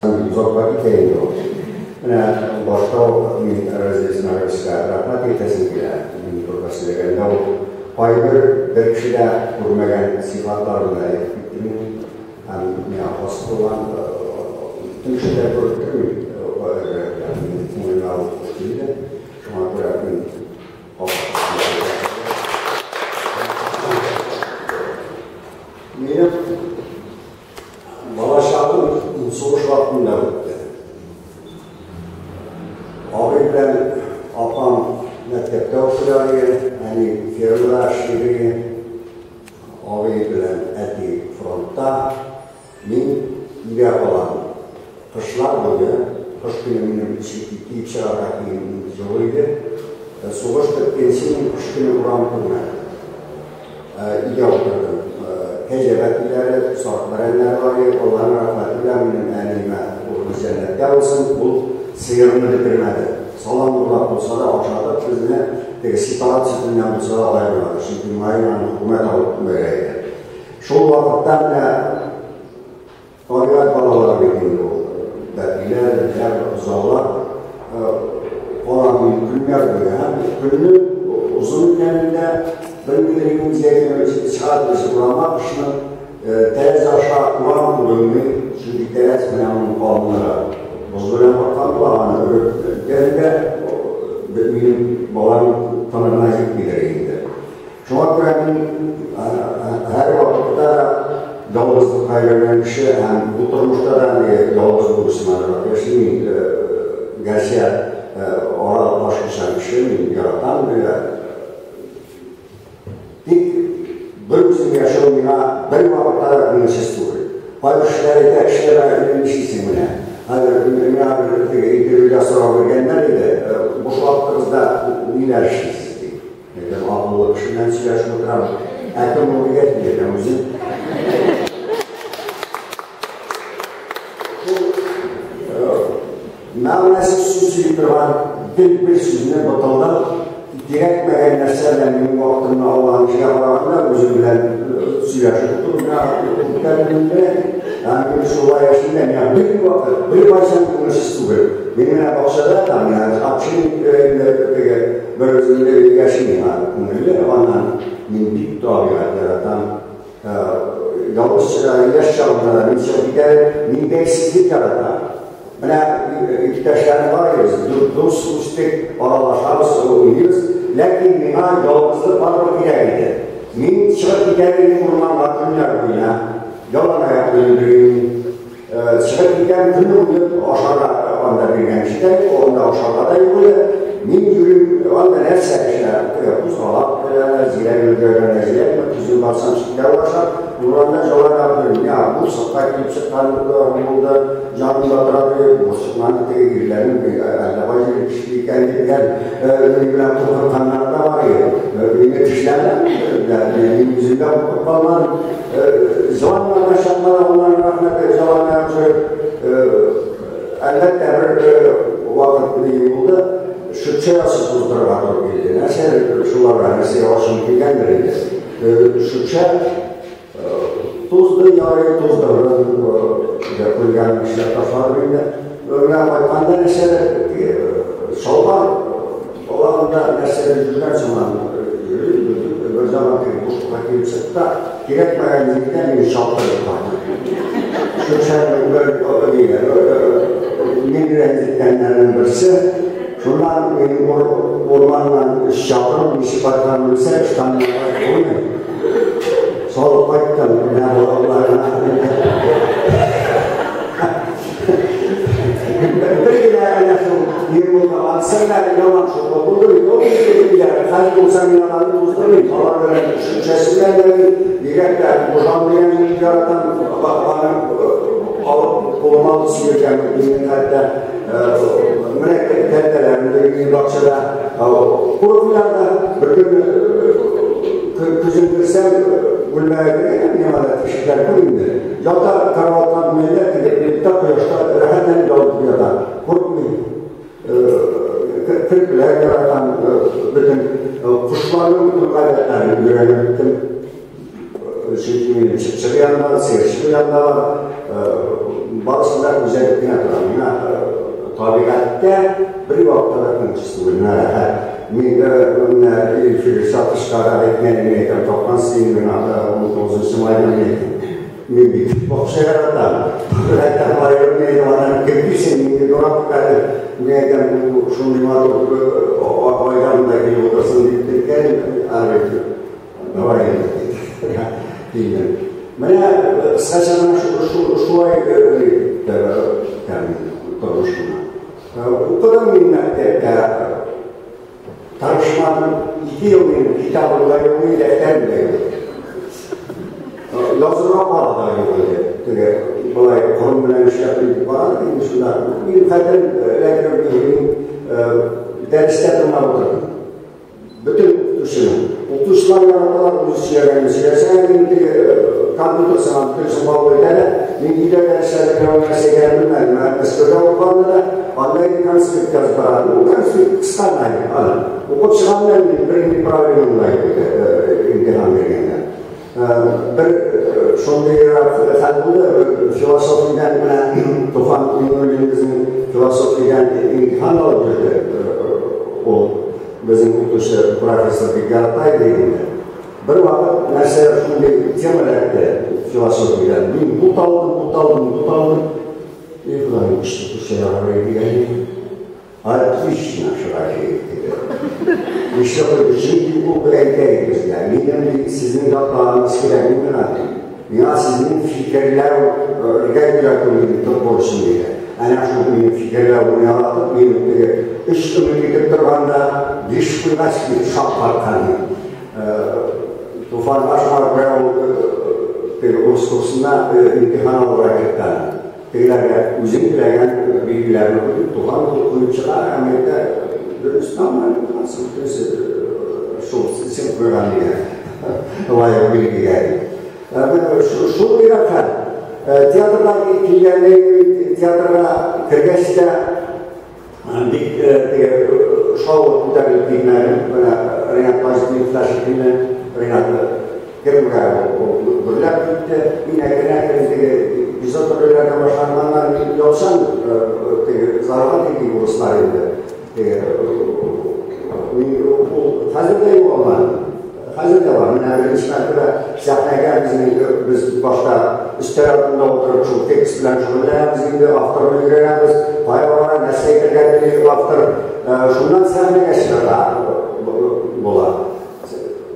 Озакка китә инде ул. Менә башта ук мин Разил Исмәгыйлевичка рәхмәт әйтәсем килә. Мин турыда сөйләгәндә ул кайбер бер кеше дә күрмәгән сыйфатларны да әйтеп китте миңа. Һәм миңа хас булган бөтен кеше дә күреп тормый. Минем күңелемә ул хуш килде. Шуңа күрә мин Минем балачагым сугыш вакытында үтте. Абый белән апам мәктәптә укыйлар иде, әни фермада эшли иде. Абый белән әти фронтта, мин өйдә калам. Кышлар буе, кыш көне минем киеп чыгарга киемем юк иде. Сугыш беткәнче мин кыш көне урам күрмәдем. Өйдә утырдым. Кәҗә бәтиләре, сарык бәрәннәре бар иде. Алланың рәхмәте белән минем әниемә урыны җәннәттә булсын, ул сыерны бетермәде. Салам урлап булса да ашатып, безне теге сепарат сөтеннән булса да аермады. Чөнки маен аны хөкүмәт алып бирә иде. Шул вакытта менә Табигать балалары бит инде ул. Бәтиләр, этләр, бозаулар калам мин көннәр буе. Һәм көнне озын икәнен дә белмидер идем, җәйге чыга без урамга кышны. Тәрәзә аша урам күренми, чөнки тәрәз менә моның калынлыгы. Боз белән каткан була, аны өреп үткәндә минем балам тыныгына җитмидер инде. Шуңа күрә мин һәрвакытта да ялгызлыкка өйрәнгән кеше һәм бу тормышта да ялгыз булу сыманрак яшим. Мин гәрчә аралашучан кеше, мин яратам. Тик бер үзем яшәү миңа бер вакытта да күңелсез түгел. Кайбер кешеләр әйтә, эшләмә, нишлисең менә. Хәзер миңа бер теге интервьюда сорау биргәннәр иде, буш вакытыгызда ниләр эшлисез дип. Әйтәм, акыллы кеше белән сөйләшеп утырам. Ә кем ул дигәч, мин әйтәм, үзем. Шул мәгънәсез сүз сөйли торган гел бер сүзне бытылдап, кирәкмәгән нәрсә белән минем вакытымны алган кешегә караганда, үзем белән сөйләшеп утыру миңа күпкә күңеллерәк. Һәм мин шулай яшим дә, миңа бервакыт, беркайчан күңелсез түгел. Мин менә бакчада, там, менә общение теге Бер үзем дә яшим миңа күңелле, аннан мин бик табигать яратам. Ялгыз яшь чагымда да мин чыгып китәр, мин бәйсезлек яратам. Менә иптәшләрем бар, без дус үстек, аралашабыз, уйныйбыз. Ләкин миңа ялгызлык барыбер кирәк иде. Мин чыгып китәр идем урманга көннәр буена, ялан аяк йөрим мин. Чыгып китәм, көне буе ашарга анда биргән кеше дә юк, анда ашарга да юк иде. Мин йөрим, анда нәрсә эшлә, теге кузгалак белән, җиләк өлгергәндә җиләкме, көзен барсам чикләвек ашап, урманда җаланаяк йөрим. Миңа бурсыкка килеп чыккан булды, җанымда тора дип, бурсыкны теге ирләрнең әллә кай җире тешле икән дип, ни белән куркытканнары да бар иде. Мине тешләмәде, мин үзем дә куркып калмадым. Җыланнарга чакмады, Алланың рәхмәте, җыланнар төшереп, әлбәттә, бер вакыт ни булды, шөпшә ясып туздырырга туры килде. Нәрсә шуларга, нәрсәгә ачуым килгәндер инде. Шөпшә тузды, ярый, туздырды, куйган эшләп ташладым инде. Менә кайтканда нәрсәдер, чалбар Аларында нәрсәдер йөргән сыман йөри, бер заман теге бушлыкка килеп чыкты да, кирәкмәгән җирдә мине чаптырып калды. Шөпшәне бер мин рәнҗеткәннәрнең берсе, шуннан мин урманнан өч чакрым ничек кайтканын белсә, ыштанымны кайтып булмый. Салып кайттым, менә балаларына. Бер генә әнә шул ни булды, анысы гына яман шул булды бит. Ул инде хәл булса мин аларны туздырмыйм. Алар белән төшенчәсе белән дә мин, бигрәк тә Божан дигән мин яратам, аны алып кулыма алып сөйергә мөмкин хәтта. Менә кәртәләрем дә мин бакчада. Курыкмыйлар да, бер көнне көзен керсәм, бүлмәгә кергән, миңа да тишекләр күп инде. Ята караватка менә теге плитта кояшта рәхәтләнеп ятып ята. Курыкмый. Керпеләр яратам, бөтен кошларның бөтен гадәтләрен өйрәнеп беттем. Чөнки минем чыпчык янында, сыерчык янында бар. Барысын да күзәтеп кенә Сәнгатьтә бер вакытта да көнче түгел, менә рәхәт. Мин менә Илфир Сатышкага әйткән, мин әйтәм, тапкан син миңа 19 майда мин әйтәм. Мин бит бакча яратам. Әйтәм, аерым мин аннан кем килсен, мин дурак әле. Мин әйтәм, шундый матур айда монда килеп утырсын дип әйткән, әле давай инде килдем. Менә кыскача гына шулай тормышымны. Укыдым мин мәктәптә, тырышмадым, 2 ел минем китабым да юк иде, дәфтәрем дә юк. Язырга пара да юк иде. Теге болай корым белән эшләп китеп бара инде шунда. Минем хәтерем ләкин мин дәрестә тыңлап утырдым. Бөтен укытучыны. Укытучылар яраталар, үз сөйләгәнен сөйләсә, мин теге компьютер сыман бөтенесен кабул итә дә, мин өйдә дәресләрдә нәрсә икәнен белмәдем. Ә Мәскәүдә укыганда да анда инде конспект язып бара. Ну, конспект кыска гына инде, аны. Укып чыгам да мин бернинди проблемам да юк иде, имтихан биргәндә. Бер шундыйрак хәл булды, философиядән менә Туфан Миңнуллин безнең философиядән имтихан алып йөрде. Ул безнең укытучы профессор бик ярата иде инде. Бер вакыт нәрсә шундый тема эләкте философиядән. Мин буталдым, буталдым, буталдым. И Ходаем, укытучы ярар дигән. Отлично, Ширафиев диде. Нишләп куйды? Чөнки ул бер әйтә иде безгә. Минем ди, сезнең якларыгыз кирәк миңа ди. Миңа сезнең фикерләүгә өйрәтү минем төп бурычым диде. Әнә шул минем фикерләүне яратып, мин теге 3 өмет итеп торганда 5 куйгач мин шаккаткан идем. Туфанга шуңа күрә ул теге урыс курсында имтихан алырга керткән. Тегеләргә үзең теләгән билгеләрне куеп, туган ул куеп чыга, һәм әйтә, дөрес нормаль булгансың, дөрес шул син куйган дигән лаек билгегә. Шул бирәк хәл. Театрга килгәндә, театрга кергәч тә бик теге шау күтәрелеп килмәдем. Менә Ринат Таҗетдинов та шикелле, Ринат кемгә гөрләп китте. Мин әкрен-әкрен теге эпизод рольләргә башланганнан мин оялчан, теге зарга тиги урыслар инде. Теге мин ул хәзер дә югалмады. Хәзер дә бар. Менә беренче мәртәбә сәхнәгә без башта өстәл артында утырып шул текст белән шөгыльләнәбез инде, авторны өйрәнәбез, кая бара, нәрсә әйтергә тели автор. Шуннан сәхнәгә чыгарга була.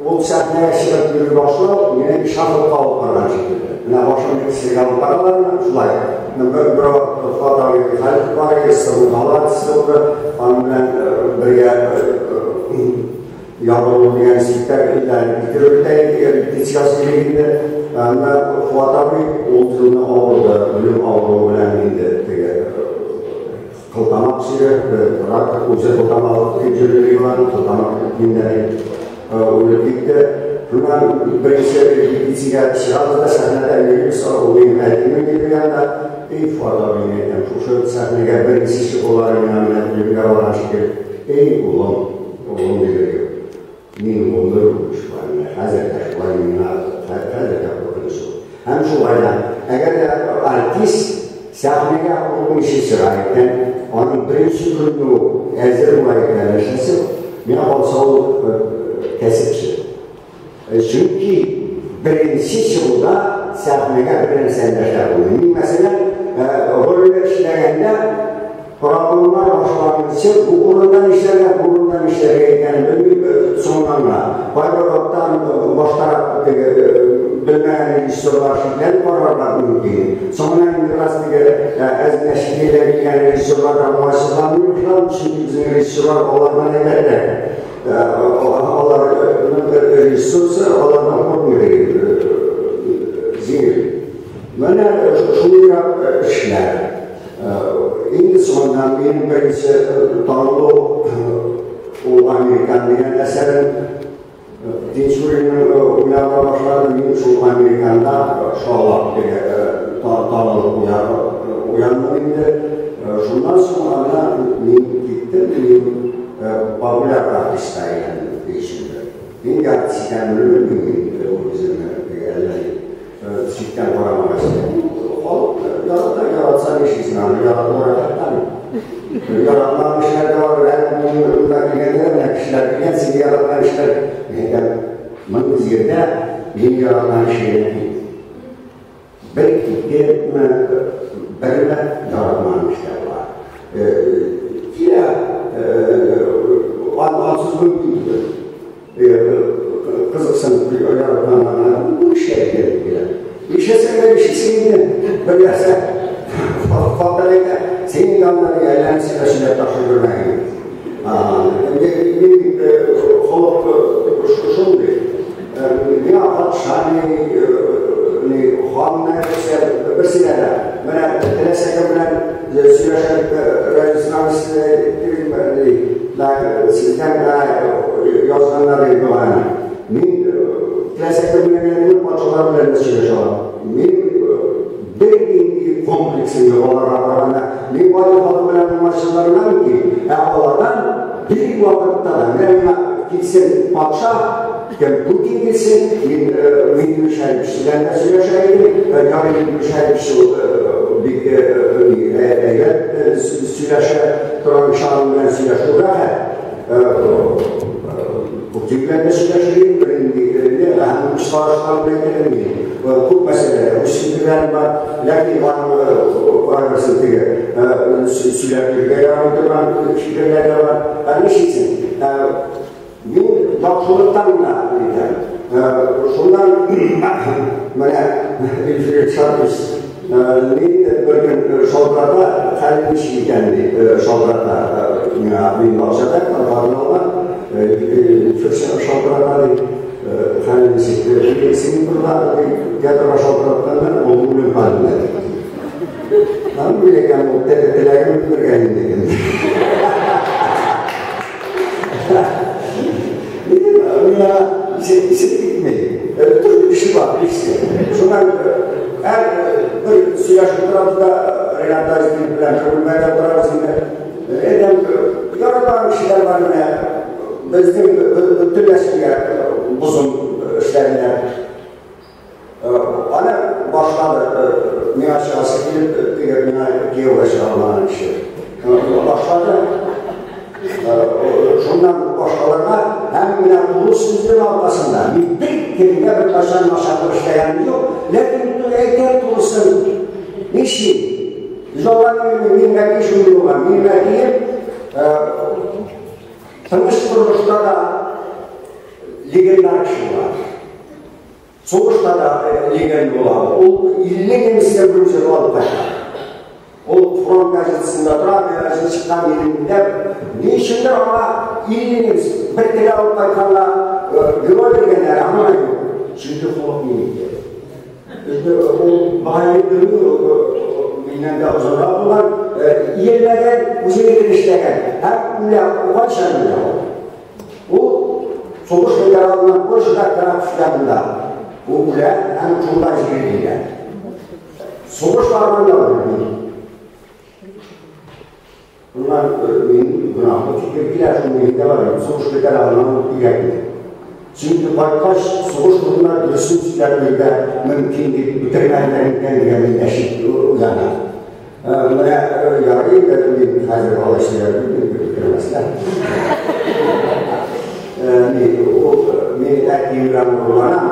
Ул сәхнәгә чыгып йөри башлау мине эшафотка алып барган шикелле. Менә башымны кисергә алып баралармы? Шулай. Бер Фат абый Халитов бар иде, Сырмухалар артисты, аның белән бергә ябылу дигән спектакльләрне китереп бетә иде, репетиция ясый инде. Әмма Фуат абый ул елны авырды, үлем авыруы белән инде теге кылтамак чире, рак, үзе кылтамак дип йөрде алар, кылтамак диннәре үлеп китте. Шуннан беренче репетициягә чыгабыз да сәхнәдә йөрибез, ул минем әтием йөргәндә, эй, Фуат абый, мин әйтәм, шушы сәхнәгә беренче чыгулары миңа менә үлемгә барган шикелле. Эй, улым, улым диде. Мин гомер буе шулай, менә хәзер дә шулай, миңа хәзер дә куркыныч ул. Һәм шулай да, әгәр дә артист сәхнәгә куркынычы чыга икән, аның беренче көнне үк әзер була икән нәрсәсе, миңа калса ул кәсепче. Чөнки беренче чыгуда сәхнәгә бер нәрсә эндәшә булмый. Мин, мәсәлән, рольдә эшләгәндә программалар башланганчы бу урында нишләргә, бу урында нишләргә икәнен белмим, соңыннан гына. Кайбер вакыттан баштарак теге белмәгән режиссерлар шикләнеп карарга мөмкин. Соңыннан инде бераз теге әз генә шикелле килгән режиссерларга уңайсызланмый башладым, чөнки безнең режиссерлар алардан әйбәтрәк. Аларның режиссерсы алардан куркмый җиңел. Менә шундыйрак эшләр. Инде соңыннан минем беренче танылу ул Американ дигән әсәрем Тинчуринның уйнарга башлады. Мин шул Американда шаулап теге танылып уяндым инде. Шуннан соң ана мин киттем, мин популяр артистка әйләндем дигән. Мин артист икәнен белмим инде, ул үземне теге әллә ни читтән карамагач. Халык ярата, яратса нишлисең аны, ярату рәхәт. Яратмаган кешеләр дә бар, монда килгәндә дә менә кешеләр килгән, сине яраткан кешеләр. Мин әйтәм, мондый җирдә мине яраткан кеше генә кил. Бер, ике, бер дә яратмаган кешеләр бар. Килә, ансыз мөмкин түгел. Кызыксынып яратканнарына бу эшләр килеп килә. Нишләсәң дә нишлисең инде, бер нәрсә. Хатар әйтә, синең янына әйләнеп сөйләшеп ташлый күрмәгән. Мин холык шундый. Миңа патша ни, хан нәрсә, берсенә дә. Менә теләсә кем белән сөйләшеп, сездән язганнар булган. Мин теләсә кем белән генә патшалар белән дә сөйләшә алам. Мин бер нинди комплексым юк аларга караганда. Мин бай халык белән уңайсызланам мөмкин. Ә алардан бер вакытта да менә миңа килсен патша, кем Путин килсен, мин Минтимер Шәрипович белән дә сөйләшә идем. Ярый, Минтимер Шәрипович бик әйбәт сөйләшә торган кеше, аның белән сөйләшү рәхәт. Путин белән дә сөйләшер идем, бернинди һәм үз карашларым белән әйтер идем. Күп мәсьәләләр, үз фикерләрем бар, ләкин аның кайберсен теге сөйләп йөрергә ярамый торган фикерләр дә бар. Ә нишлисең? Мин яхшылыктан гына әйтәм. Шуннан менә Илфир Шапович ни бер көн шалтырата, хәл ничек икән дип шалтырата. Миңа мин бакчада хатын алган, Илфир шалтырата дип, хәл ничек? Синең турында театрга шалтыратканнар, ул үлем хәлендә. Һәм биләгән ул теләгем бергә инде. Миңа исем китми. Төрле кеше бар, билсең. Шуннан һәр бер сөйләшеп торабыз да, Ренат Тазетдинов белән бер бүлмәдә утырабыз инде. Әйтәм, яраткан кешеләр бар менә. Безнең бөтен нәрсәгә бозым эшләделәр. Аны башлады, миңа чыгасы килеп, теге миңа кияүгә чыга алмаган кеше. Башлады. Шуннан башкаларга һәм менә тулы сүзнең аркасында мин бер кемгә бер кашан начарлык эшләгәнем юк, ләкин әйтәм турысын. Нишлим? Жалланмыйм, мин әти шундый булган. Минем әтием тыныч тормышта да легендар кеше була. Сугышта да легенда була. Ул 50 немецкә бер алып кача. Ул фронт газетасында тора, газета чыккан илендә. Ни өчендер аңа 50 немец бер теле алып кайтканга герой биргәннәр, аңа юк. Чөнки холык минеке. Ул багайлы миннән дә озынрак булган, ияләгән, үзенекен эшләгән. Һәм үлә, кайчан үлә ул? Ул сугыш ветеранының Польшада Краков янында. Ул үлә һәм шунда җирләнә. Сугыш барганда үлми. Bunlar мин гөнаһлы фикер килә, шул миндә бар. Сугыш ветеранының кирәкми. Чөнки кайткач сугыш турында дөресен сөйләргә мөмкин дип үтергәннәр икән дигән миндә шик уяна. Менә ярый, мин хәзер алай сөйләргә үтермәсләр. Мин әтием белән горурланам,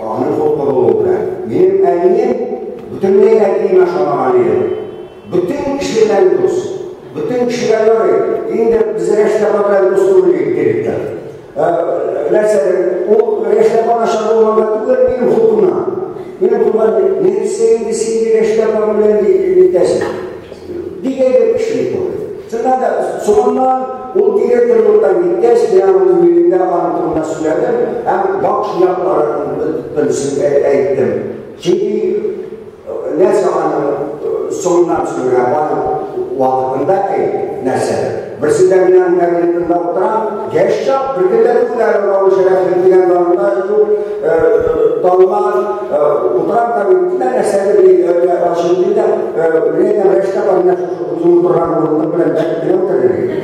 аның холкы булуы белән. Минем әнием бөтенләй әтиемә ошамаган иде. Бөтен кеше белән дус, бөтен кешегә ярый. Инде без Рәшит апа белән дус түгел идек директор. Нәрсәдер, ул Рәшит апа начар булганга түгел, минем холкымнан. Минем холкымнан, нәрсә инде син Рәшит апа белән нитәсең? Бик әйбәт кеше бит ул. Чыннан да, соңыннан ул директорлыктан киткәч, мин аның өендә аның турында сөйләдем һәм яхшы якларын бөтенесен әйттем. Чөнки нәрсә аның соңыннан сөйләгән, аның вакытында әйт нәрсәдер. Берсендә мин аның кабинетында утырам, яшь чак, бер көндә түгел әле Равил Шәрәфиев дигән заманда юк, танымаган, утырам кабинетында нәрсәдер ачылды дә, мин әйтәм, Рәшит апа, менә шушы үзең утырган урындык белән бәлки генә утырыр идек.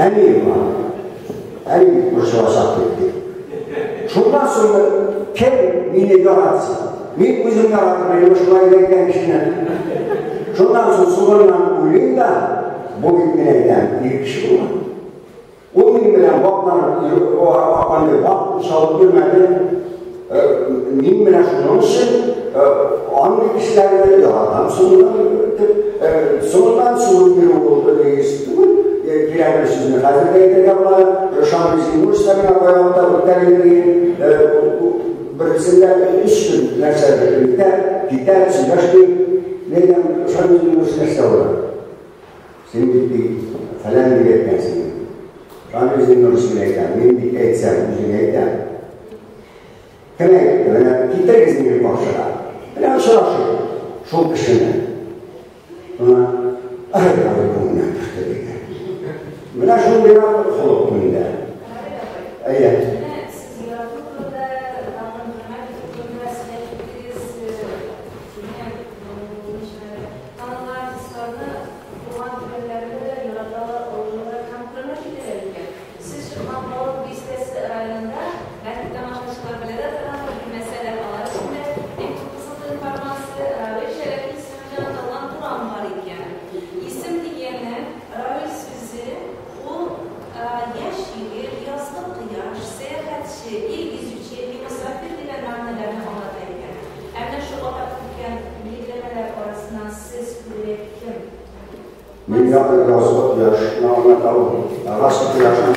Әнием бар. Әнием борчылачак дип. Шуннан соң кем мине яратсын? Мин үзем яратып, мине шулай әйткән кешене. Шуннан соң соңыннан уйлыйм да, бу бит мин әйтәм, ир кеше булган. Ул минем белән вакланып, андый вак салып йөрмәде. Мин менә шуның өчен андый кешеләрне яратам соңыннан дип, соңыннан сугып йөрү ул түгел. Кирәкле сүзне хәзер дә әйтергә була. Рушан Зиннур та миңа кайвакытта үткәрелде. Берсендә 3 көн нәрсә берлектә китә, сөйләшми. Нидән Рушан Зиннур нәрсә була? Син бит фәлән дип әйткәнсең. Рушан Зиннур син әйтәм, мин бит әйтсәм, үзең әйтәм. Кем әйтте? Менә китерегез мине каршыга. Менә очрашыйк шул кешене. Менә ай, ай, күңелемә төште диде. Менә шундыйрак холык миндә. Әйе. Сез ярату турында, тагын хөрмәт итү турында сөйләп киттегез. Танылган артистларны туган телләрендә дә яраталар, олылыйлар һәм хөрмәт итәләр икән. Сез чыккан Балык Бистәсе районында, бәлки тамашачылар белә дә торгандыр, белмәсәләр, алар өчен дә бик кызыклы информация, Равил Шәрәфи исеме белән аталган урам бар икән. Исем дигәне, Равил сүзе, ул яшь егет, язгы кояш, сәяхәтче, ил гизүче, мосафир дигән мәгънәләрне аңлата икән. Ә менә шул атап үткән билгеләмәләр арасыннан сез күбрәк кем? Мин язгы кояшны аңлата ул. Язгы кояшны.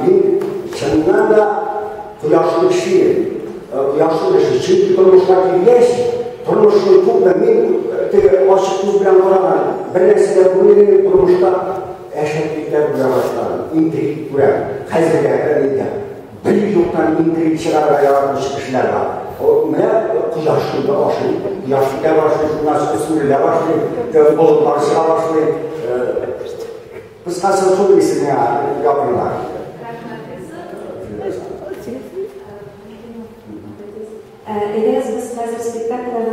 Мин чыннан да кояшлы кеше. Кояшлы кеше. Чөнки тормышка килгәч, тормышны күпме мин теге ачык күз белән караган, бер нәрсә дә күрмәгән тормышта әшәкелекләр күрә башладым. Интрига күрәм. Хәзергә инде бер юктан интрига чыгарырга яратучы кешеләр бар. Менә кояш шунда ашый, кояш китә башлый, шуннан соң сүрелә башлый, болытлар чыга башлый. Кыскасы, шул исемгә якынрак. Әйдәгез, без хәзер спектакльләрдән